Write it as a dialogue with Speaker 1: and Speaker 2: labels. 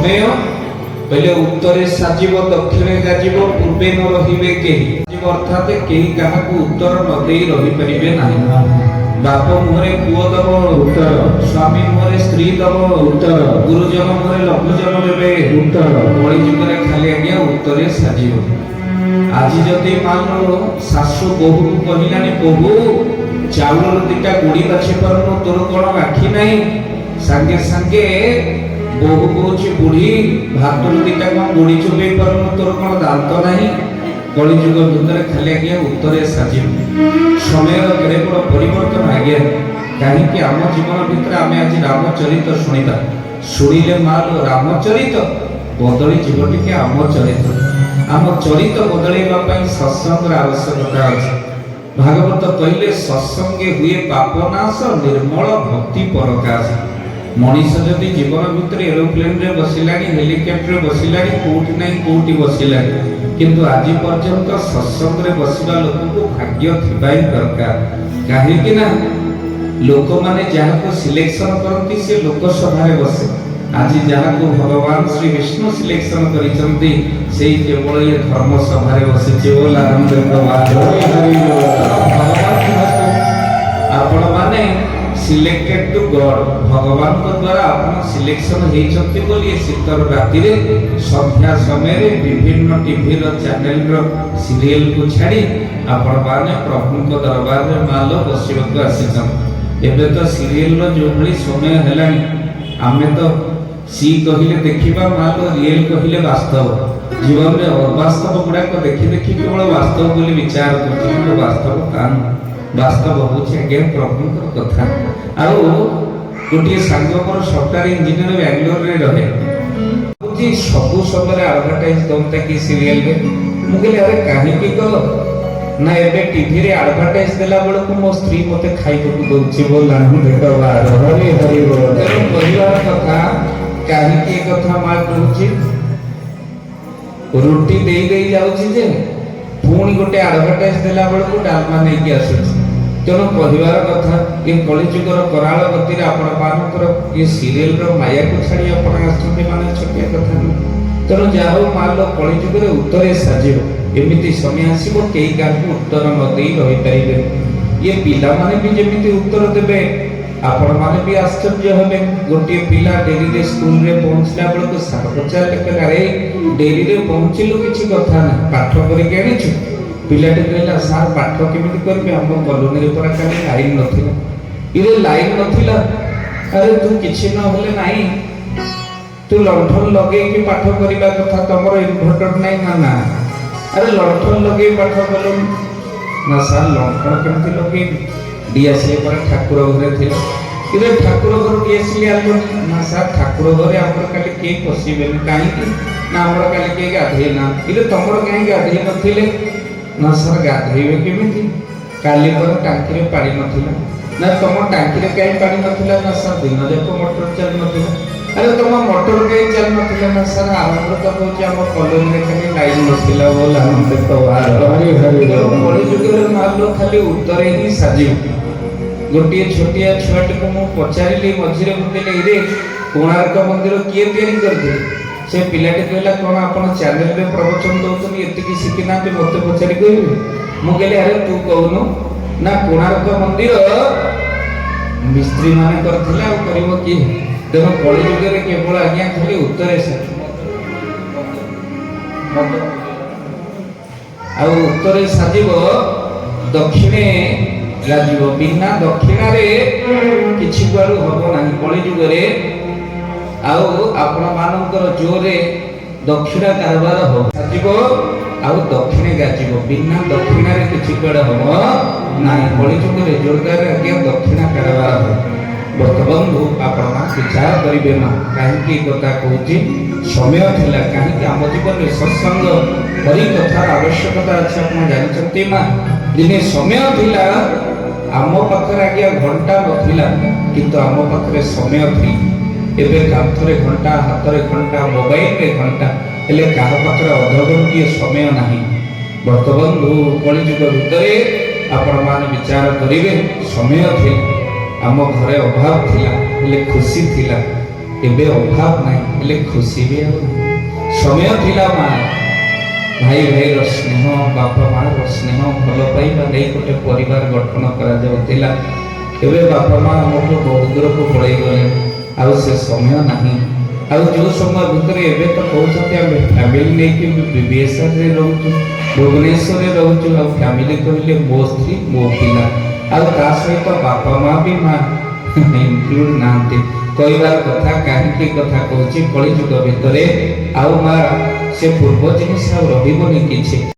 Speaker 1: ସମୟ କହିଲେ ଉତ୍ତରେ ସାଜିବ, ଦକ୍ଷିଣେ ଗାଜିବ, ପୂର୍ବେ ନ ରହିବେ କେହି। ଅର୍ଥାତ କେହି କାହାକୁ ଉତ୍ତର ନ ଦେଇ ରହିପାରିବେ ନାହିଁ। ବାପ ମୁହଁରେ ପୁଅ ଦବ
Speaker 2: ଉତ୍ତର।
Speaker 1: ସ୍ୱାମୀ ମୁହଁରେ ସ୍ତ୍ରୀ ଦବ
Speaker 2: ଉତ୍ତର।
Speaker 1: ଗୁରୁଜନ ମୁହଁରେ ଲଘୁଜନ ଦେବେ
Speaker 2: ଉତ୍ତର।
Speaker 1: କଳିଯୁଗରେ ଖାଲି ଆଜ୍ଞା ଉତ୍ତରେ ସାଜିବ। ଆଜି ଯଦି ମାନ ଶାଶୁ ବୋହୂକୁ କହିଲାଣି, "ବୋହୂ, ଚାଉଳରୁ ଦିଟା ଗୁଡ଼ି ବାଛି ପାରୁନୁ, ତୋର କଣ ଆଖି ନାହିଁ?" ସାଙ୍ଗେ ସାଙ୍ଗେ ବୋହୂ କହୁଛି, "ବୁଢୀ, ଭାତରୁ ଦିଟା କଣ ଗୁଡ଼ି ଚୋବେଇ ପାରୁନୁ, ତୋର କଣ ଦାନ୍ତ ନାହିଁ?" କଳିଯୁଗ ଭିତରେ ଖାଲି ଆଜ୍ଞା ଉତ୍ତରେ ସାଜିବ। ସମୟର କେଡ଼େ ବଡ଼ ପରିବର୍ତ୍ତନ ଆଜ୍ଞା। କାହିଁକି ଆମ ଜୀବନ ଭିତରେ ଆମେ ଆଜି ରାମଚରିତ ଶୁଣିବା। ଶୁଣିଲେ ମାଲୋ ରାମଚରିତ, ବଦଳି ଯିବ ଟିକେ ଆମ ଚରିତ। ଆମ ଚରିତ ବଦଳେଇବା ପାଇଁ ସତ୍ସଙ୍ଗର ଆବଶ୍ୟକତା ଅଛି। ଭାଗବତ କହିଲେ, ସତ୍ସଙ୍ଗେ ହୁଏ ପାପନାଶ, ନିର୍ମଳ ଭକ୍ତି ପରକାଶ। ମଣିଷ ଯଦି ଜୀବନ ଭିତରେ ଏରୋପ୍ଲେନରେ ବସିଲାଣି, ହେଲିକପ୍ଟରରେ ବସିଲାଣି, କୋଉଠି ନାହିଁ କୋଉଠି ବସିଲାଣି, କିନ୍ତୁ ଆଜି ପର୍ଯ୍ୟନ୍ତ ସତ୍ସଙ୍ଗରେ ବସିବା ଲୋକକୁ ଭାଗ୍ୟ ଥିବା ହିଁ ଦରକାର। କାହିଁକି ନା ଲୋକମାନେ ଯାହାକୁ ସିଲେକ୍ସନ କରନ୍ତି, ସେ ଲୋକସଭାରେ ବସେ। ଆଜି ଯାହାକୁ ଭଗବାନ ଶ୍ରୀ ବିଷ୍ଣୁ ସିଲେକ୍ସନ କରିଛନ୍ତି, ସେଇ କେବଳ ଇଏ ଧର୍ମ ସଭାରେ ବସିଛି ବୋଲି ଆନନ୍ଦ।
Speaker 2: ହରି ହରି ବୋଲ।
Speaker 1: ଭଗବାନ, ଆପଣମାନେ ସିଲେକ୍ଟେଡ ଟୁ ଗଡ୍। ଭଗବାନଙ୍କ ଦ୍ୱାରା ଆପଣ ସିଲେକ୍ସନ ହେଇଛନ୍ତି ବୋଲି ଏ ଶୀତର ରାତିରେ ସନ୍ଧ୍ୟା ସମୟରେ ବିଭିନ୍ନ ଟିଭିର ଚ୍ୟାନେଲର ସିରିଏଲକୁ ଛାଡ଼ି ଆପଣମାନେ ପ୍ରଭୁଙ୍କ ଦରବାରରେ ମାଲ ବସିବାକୁ ଆସିଛନ୍ତି। ଏବେ ତ ସିରିଏଲର ଯେଉଁଭଳି ସମୟ ହେଲାଣି, ଆମେ ତ ସି କହିଲେ ଦେଖିବା ମାଲ, ରିଏଲ କହିଲେ ବାସ୍ତବ। ଜୀବନରେ ଅବାସ୍ତବ ଗୁଡାକ ଦେଖି ଦେଖି କେବଳ ବାସ୍ତବ ବୋଲି ବିଚାର କରୁଛି, କିନ୍ତୁ ବାସ୍ତବ ତା ନୁହେଁ। ବାସ୍ତବ ହଉଛି ଆଜ୍ଞା ପ୍ରଭୁଙ୍କର କଥା। ଆଉ ଗୋଟିଏ ସାଙ୍ଗ ମୋର ସଫ୍ଟୱେୟାର ଇଞ୍ଜିନିୟର, ବାଙ୍ଗାଲୋରରେ ରହେ। କହୁଛି, ସବୁ ସମୟରେ ଆଡଭର୍ଟାଇଜ ଦଅନ୍ତା କି ସିରିଏଲରେ। ମୁଁ କହିଲି, ଆରେ କାହିଁକି କହ? ନା, ଏବେ ଟିଭିରେ ଆଡଭର୍ଟାଇଜ ଦେଲା ବେଳକୁ ମୋ ସ୍ତ୍ରୀ ମତେ ଖାଇବାକୁ ଦଉଛି ବୋଲ। ଦେଖ।
Speaker 2: ହରି ହରି ବୋଲ।
Speaker 1: ତେଣୁ କହିବାର କଥା, କାହିଁକି ଏ କଥା ମା କହୁଛି, ରୁଟି ଦେଇ ଦେଇ ଯାଉଛି ଯେ ପୁଣି ଗୋଟେ ଆଡଭର୍ଟାଇଜ ଦେଲା ବେଳକୁ ଡାଲମା ନେଇକି ଆସୁଛି। ତେଣୁ କହିବାର କଥା, ଏ କଳିଯୁଗର କରାଳ ଗତିରେ ଆପଣ ମାନଙ୍କର ଏ ସିରିଏଲର ମାୟାକୁ ଛାଡ଼ି ଆପଣ ଆସୁଛନ୍ତି ମାନେ ଛୋଟିଆ କଥା ନୁହେଁ। ତେଣୁ ଯାହା ହଉ ମାଲ, କଳିଯୁଗରେ ଉତ୍ତରେ ସାଜିବ। ଏମିତି ସମୟ ଆସିବ, କେହି କାହାକୁ ଉତ୍ତର ନ ଦେଇ ରହିପାରିବେ। ଇଏ ପିଲାମାନେ ବି ଯେମିତି ଉତ୍ତର ଦେବେ, ଆପଣମାନେ ବି ଆଶ୍ଚର୍ଯ୍ୟ ହେବେ। ଗୋଟିଏ ପିଲା ଡେରିରେ ସ୍କୁଲରେ ପହଞ୍ଚିଲା ବେଳକୁ ସାର୍ ପଚାରିଲେ, କହିଲେ, ଆରେ, ଡେରିରେ ପହଞ୍ଚିଲୁ କିଛି କଥା ନାହିଁ, ପାଠ କରିକି ଆଣିଛୁ? ପିଲାଟି କହିଲା, ସାର୍, ପାଠ କେମିତି କରିବି? ଆମ କଲୋନୀରେ ପରା କାଲି ଲାଇନ୍ ନଥିଲା। ଇରେ, ଲାଇନ୍ ନଥିଲା? ଆରେ, ତୁ କିଛି ନହେଲେ ନାହିଁ, ତୁ ଲଣ୍ଠନ ଲଗେଇକି ପାଠ କରିବା କଥା। ତମର ଇନଭର୍ଟର ନାହିଁ? ନା ନା। ଆରେ, ଲଣ୍ଠନ ଲଗେଇ ପାଠ କଲୁନି? ନା ସାର୍, ଲଣ୍ଠନ କେମିତି ଲଗେଇବି? ଡିଆସିଲି ପରା ଠାକୁର ଘରେ ଥିଲା। ଇରେ, ଠାକୁର ଘରୁ ଡିଆସିଲି ଆଣିଲୁନି? ନା ସାର୍, ଠାକୁର ଘରେ ଆମର କାଲି କେହି ପଶିବେନି। କାହିଁକି? ନା, ଆମର କାଲି କେହି ଗାଧେଇ ନାହାନ୍ତି। ଇରେ, ତମର କାହିଁ ଗାଧେଇ ନଥିଲେ? ନା ସାର୍, ଗାଧେଇବେ କେମିତି? କାଲି ପରା ଟାଙ୍କିରେ ପାଣି ନଥିଲା। ନା, ତମ ଟାଙ୍କିରେ କାହିଁ ପାଣି ନଥିଲା? ନା ସାର୍, ଦିନ ଯାକ ମଟର ଚାଲି ନଥିଲା। ଆରେ, ତମ ମଟର କାହିଁ ଚାଲି ନଥିଲା? ନା ସାର୍, ଆରମ୍ଭ ତ କହୁଛି, ଆମ କଲୋନୀରେ ଖାଲି ଲାଇନ୍ ନଥିଲା ବୋଲ।
Speaker 2: ହରି ହରି
Speaker 1: ତେଣୁ
Speaker 2: ବୋଲ।
Speaker 1: କଳିଯୁଗରେ ମାଲ ଖାଲି ଉତ୍ତରେ ହିଁ ସାଜିବ। ଗୋଟିଏ ଛୋଟିଆ ଛୁଆଟିକୁ ମୁଁ ପଚାରିଲି ମଝିରେ, ମୁଁ କହିଲି, ଏଇରେ, କୋଣାର୍କ ମନ୍ଦିର କିଏ ତିଆରି କରିଥିଲେ? ସେ ପିଲାଟି କହିଲା, କଣ ଆପଣ ଚ୍ୟାନେଲରେ ପ୍ରବଚନ ଦଉଛନ୍ତି, ଏତିକି ଶିଖିନାହାନ୍ତି, ମୋତେ ପଚାରି କହିବେ? ମୁଁ କହିଲି, ଆରେ, ତୁ କହୁନୁ। ନା, କୋଣାର୍କ ମନ୍ଦିର ମିସ୍ତ୍ରୀ ମାନେ କରିଥିଲେ, ଆଉ କରିବ କିଏ? ତେଣୁ କଳିଯୁଗରେ କେବଳ ଆଜ୍ଞା ଖାଲି ଉତ୍ତରେ ସାଜିବ ଆଉ ଉତ୍ତରେ ସାଜିବ, ଦକ୍ଷିଣେ ଗାଜିବ। ବିନା ଦକ୍ଷିଣାରେ କିଛି କୁଆଡୁ ହବ ନାହିଁ କଳିଯୁଗରେ। ଆଉ ଆପଣ ମାନଙ୍କର ଜୋରରେ ଦକ୍ଷିଣା କାରବାର ହବ, ସାଜିବ ଆଉ ଦକ୍ଷିଣେ ଗାଜିବ। ବିନା ଦକ୍ଷିଣାରେ କିଛି କୁଆଡେ ହବ ନାହିଁ। କଳିଯୁଗରେ ଜୋରଦାର ଆଜ୍ଞା ଦକ୍ଷିଣା କାରବାର ହବ। ବର୍ତ୍ତବନ୍ଧୁ, ଆପଣମାନେ ବିଚାର କରିବେ ମା, କାହିଁକି ଏ କଥା କହୁଛି। ସମୟ ଥିଲା, କାହିଁକି ଆମ ଜୀବନରେ ସତ୍ସଙ୍ଗ, ହରି କଥାର ଆବଶ୍ୟକତା ଅଛି, ଆପଣ ଜାଣିଛନ୍ତି ମା। ଦିନେ ସମୟ ଥିଲା, ଆମ ପାଖରେ ଆଜ୍ଞା ଘଣ୍ଟା ନଥିଲା, କିନ୍ତୁ ଆମ ପାଖରେ ସମୟ ଥିଲା। ଏବେ କାନ୍ଥରେ ଘଣ୍ଟା, ହାତରେ ଘଣ୍ଟା, ମୋବାଇଲରେ ଘଣ୍ଟା, ହେଲେ କାହା ପାଖରେ ଅଧଘଣ୍ଟିଏ ସମୟ ନାହିଁ। ବର୍ତ୍ତବନ୍ଧୁ, କଳିଯୁଗ ଭିତରେ ଆପଣମାନେ ବିଚାର କରିବେ, ସମୟ ଥିଲା, ଆମ ଘରେ ଅଭାବ ଥିଲା, ହେଲେ ଖୁସି ଥିଲା। ଏବେ ଅଭାବ ନାହିଁ, ହେଲେ ଖୁସି ବି ଆଉ ନାହିଁ। ସମୟ ଥିଲା ମା, ଭାଇ ଭାଇର ସ୍ନେହ, ବାପା ମାର ସ୍ନେହ, ଭଲ ପାଇବା ନେଇ ଗୋଟେ ପରିବାର ଗଠନ କରାଯାଉଥିଲା। ଏବେ ବାପା ମା ଆମଠୁ ବହୁତ ଦୂରକୁ ପଳେଇ ଗଲେଣି, ଆଉ ସେ ସମୟ ନାହିଁ। ଆଉ ଯେଉଁ ସମୟ ଭିତରେ ଏବେ ତ କହୁଛନ୍ତି, ଆମେ ଫ୍ୟାମିଲି ନେଇକି ବିବିଏସ୍ଆରରେ ରହୁଛୁ, ଭୁବନେଶ୍ୱରରେ ରହୁଛୁ। ଆଉ ଫ୍ୟାମିଲି କହିଲେ ମୋ ସ୍ତ୍ରୀ, ମୋ ପିଲା, ଆଉ ତା ସହିତ ବାପା ମା ବି ମା ଇନକ୍ଲୁଡ ନାହାନ୍ତି। କହିବାର କଥା, କାହିଁକି କଥା କହୁଛି, କଳିଯୁଗ ଭିତରେ ଆଉ ମା ସେ ପୂର୍ବ ଜିନିଷ ଆଉ ରହିବନି କିଛି।